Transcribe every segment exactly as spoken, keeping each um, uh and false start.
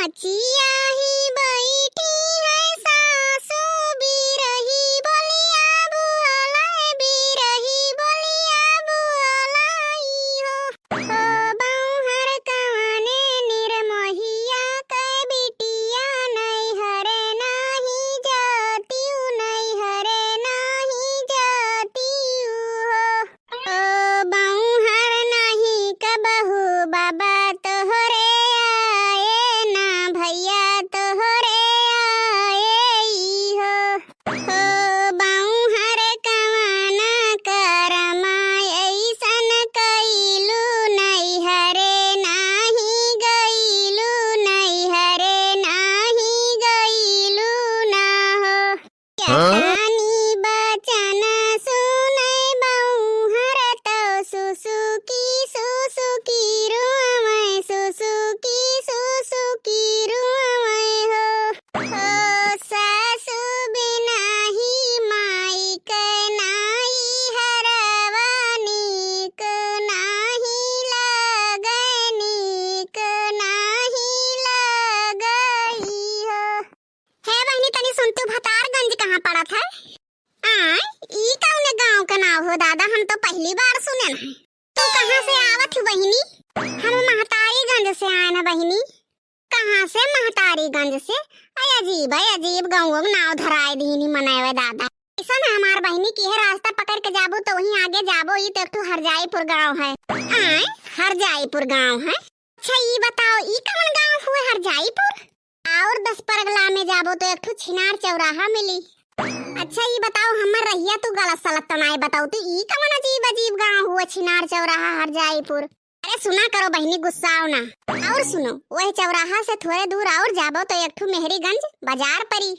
चिया ही बैठी है सासू बिरही बोलिया बुअलै, बिरही बोलिया बुअलै हो। ओ बौहर कवने निर्मोहिया कै बिटिया नैहरे नाही जातिउ, नैहरे नाही जातिउ हो। ओ बौहर नाही कबहू बाबा तोहरे आए ना भैया तोहरे आए हो। ओ बौहर कवना करमा अइसन कइलू नैहरे नाही गइलू, नैहरे नाही गइलू ना हो। हाँ? यतनी बचन सुनै बौहर तौ सुसुकी सुसुकी रोवै, सुसुकी सुसुकी रोवै हो। ओ सासु बिना ही माई कै नाई हरवा नीक नाही लागै, नीक नाही लागै हो। हे बहिनी, तनी सुन तू, भतारगंज कहाँ पड़त है? आय, ई कौने गाँव का नाव हो दादा? हम तो पहली बार सुने हैं। तू कहाँ से आवत हो बहिनी? हम महतारीगंज से आए ना बहिनी। कहाँ से? महतारीगंज से। अय अजीब है, अजीब गाँव का नाव धराए दीनी मनैवे दादा। ऐसा ना हमार बहिनी कि है रास्ता पकड़ के जाबो तो वहीं आगे जाबो, ई तो एक ठो हरजाईपुर गाँव है। आय, हरजाईपुर गाँव है। अच्छा, ई बताओ, ई कवन गाँव हुए हरजाईपुर? और दस परगला में जाबो तो एक ठो छिनार चौराहा मिली। अच्छा, ई बताओ, हमर रहिया तू गलत सलत तो नाई बताओ, तू ई कवन अजीब अजीब गाँव हुए छिनार चौराहा हरजाईपुर? अरे सुना करो बहिनी, गुस्साओ ना। और सुनो, वही चौराहा से थोड़े दूर और जाबो तो एक ठो मेहरीगंज बाजार परी।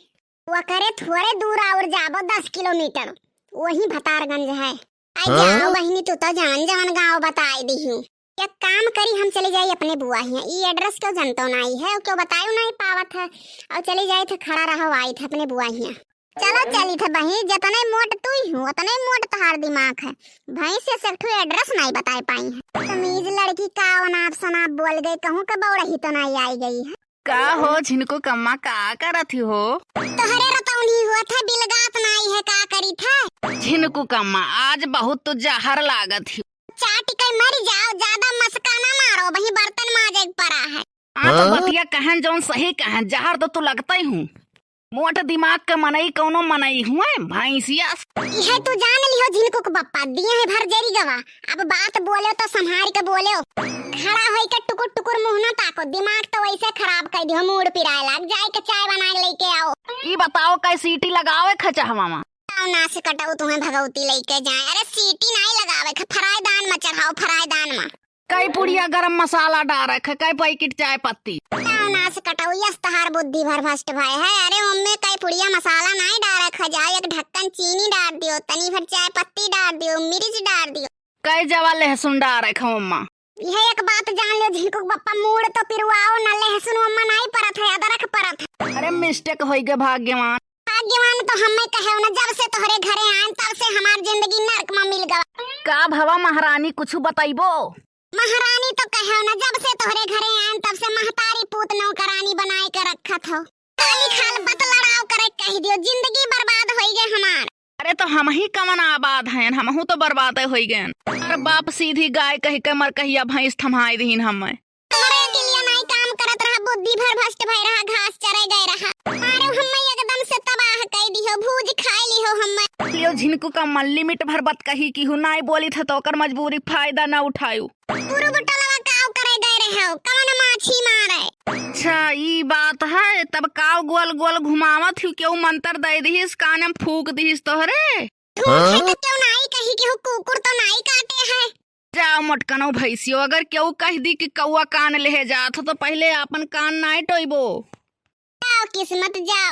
ओकरे थोड़े दूर और जाबो दस किलोमीटर, वही भतारगंज है। आई हाँ? जाओ बहिनी, तू तो जान जान गाँव बताई दिहू। एक काम करी, हम चली जाई अपने बुआ हियाँ। ई address क्यों जनतो नाई है, क्यों बतायो नाई पावत है। और चली जाई थे, खड़ा रहो, आई थे अपने बुआ हियाँ। चलो चली थे बहिन, जतने मोट तू ही हूँ, उतने मोट तोहार दिमाग है। भैंस से एक ठो address नाई बताए पाई है। तमीज लड़की का अनाप शनाप बोल गई, कहूँ के बौड़ही तो नाई आई गई है। का हो झिनकू कम्मा, का करत ही हो? तोहरे रतौनी हुआ था, बिलगात नाई है, का करी था? झिनकू कम्मा, आज बहुत तो जहर लागत ही। चाट के मर जाओ, ज्यादा मस्का ना मारो, वही बर्तन माजे के परा है। हाँ, तो हाँ? बतिया कहन जौन सही कहन, जहर तो तू लगता ही हूँ। मोट दिमाग का मनई कौनो मनई हुए, भैंसिया। इहे तू जान लिहो झिनकू के बप्पा, दिए है भर जेरी गवा। अब बात बोले तो संभाल के बोले। खड़ा होई के टुकुर टुकुर मुँह ना ताको, दिमाग तो वैसे खराब कर दियो, मूड पिराए लाग, जाए के चाय बना के लेके आओ। ई बताओ, कै सीटी लगावे खचहवा मा? आओ नास कटाऊ, तुम्हें भगवती लेके जाए। अरे सीटी नाई लगावे ख, फरायदान मा चढ़ाओ, फरायदान मा। कै पुड़िया गरम मसाला डारक है, कै पैकेट चाय पत्ती। आओ नास कटाऊ, यस तहार बुद्धि भर भ्रष्ट भय है। अरे ओम्मे कै पुड़िया मसाला नाई डारक है, जाओ एक ढक्कन चीनी डार दियो, तनी भर चाय पत्ती डार दियो, मिर्च डार दियो। कै जवा लहसुन डारक है ओम्मा? यह एक बात जान लियो झिनकू के बप्पा, मूड़ तो पिरवाओ ना, लहसुन ओम्मा नाई परत है, अदरक परत है। अरे mistake होई गे भाग्यवान। भाग्यवान तो हमें कहे ना, जब से तोहरे घरे आए तब से हमार जिंदगी नरक मा मिल गवा। का भवा महारानी, कुछ बतैबो? महारानी तो कहे ना, जब से तोहरे घरे आए तब से महतारी पूत नौकरानी बनाए के रखत हो। खाली खाल बत लड़ाव करे कह दियो, जिंदगी बर्बाद होई गए हमार। अरे तो हमही कवन आबाद हैं, हमहू तो बर्बाद होई गए। और बाप सीधी गाय कह के मर कहिया भैंस थमाई दीन हमें। हमरे के लिए नाई काम करत रहा, बुद्धि भर भ्रष्ट भय रहा, घास चरे गए रहा। मारे हम्मे एकदम से तबाह कई दिहो, भूज खाए लिहो हम्मे। लियो झिनकू कम्मा, limit भर बात कही की हूँ, नाई बोली था तो ओकर मजबूरी फायदा ना उठायू। पूरब टोलवा काव करे गए रहे हो, कवन माछी मारे? अच्छा, ई बात है, तब काव गोल गोल घुमावत हूँ, केहू मंत्र दे दिहिस, कान में फूक दिहिस तोहरे। झूठ है तो क्यों नाई कही कि हो कुकुर तो नाई काटे है। जाओ मोटकनो भैंसियो, अगर केहू कह दी कि कौआ कान लेहे जात हो, तो पहले आपन कान नाई टोइबो। जाओ किस्मत जाओ,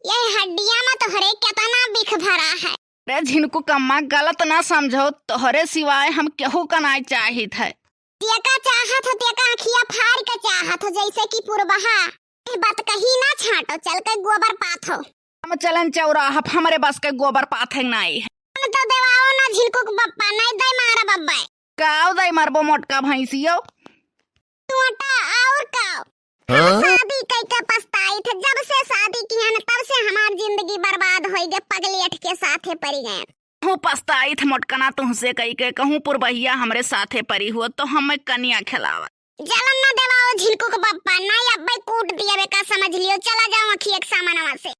यह हड्डिया में तोहरे केतना बिख भरा है। रे झिनकू कम्मा, गलत ना समझो, तोहरे सिवाय हम केहू का नाई चाहित है। तेका चाहत हो, तेका अखिया फाड़ के चाहत हो, जैसे कि पुरबहा। ए बात कही ना छाटो, चल के गोबर पाथो। हम चलन चौराहा, हमरे बस के गोबर पाथे नाई है। हम तो देवाओ ना झिनकू के बप्पा, नहीं दे मारा बब्बे। काव दे मारबो मोटका भैंसियो? टोटा और काव? हाँ? शादी कई पइ गए, पगलेट के साथे परि गए। हूँ पछताइत मोटकना तुहसे कइ के, कहूँ पुरबहिया हमरे साथे परि हुवत तो हम कनिया खेलावत। जलन न देवाओ झिनकू के पप्पा, ना अब्बे कूट दिया बे का समझ लियो, चला जाओ अखिया के सामनवा से।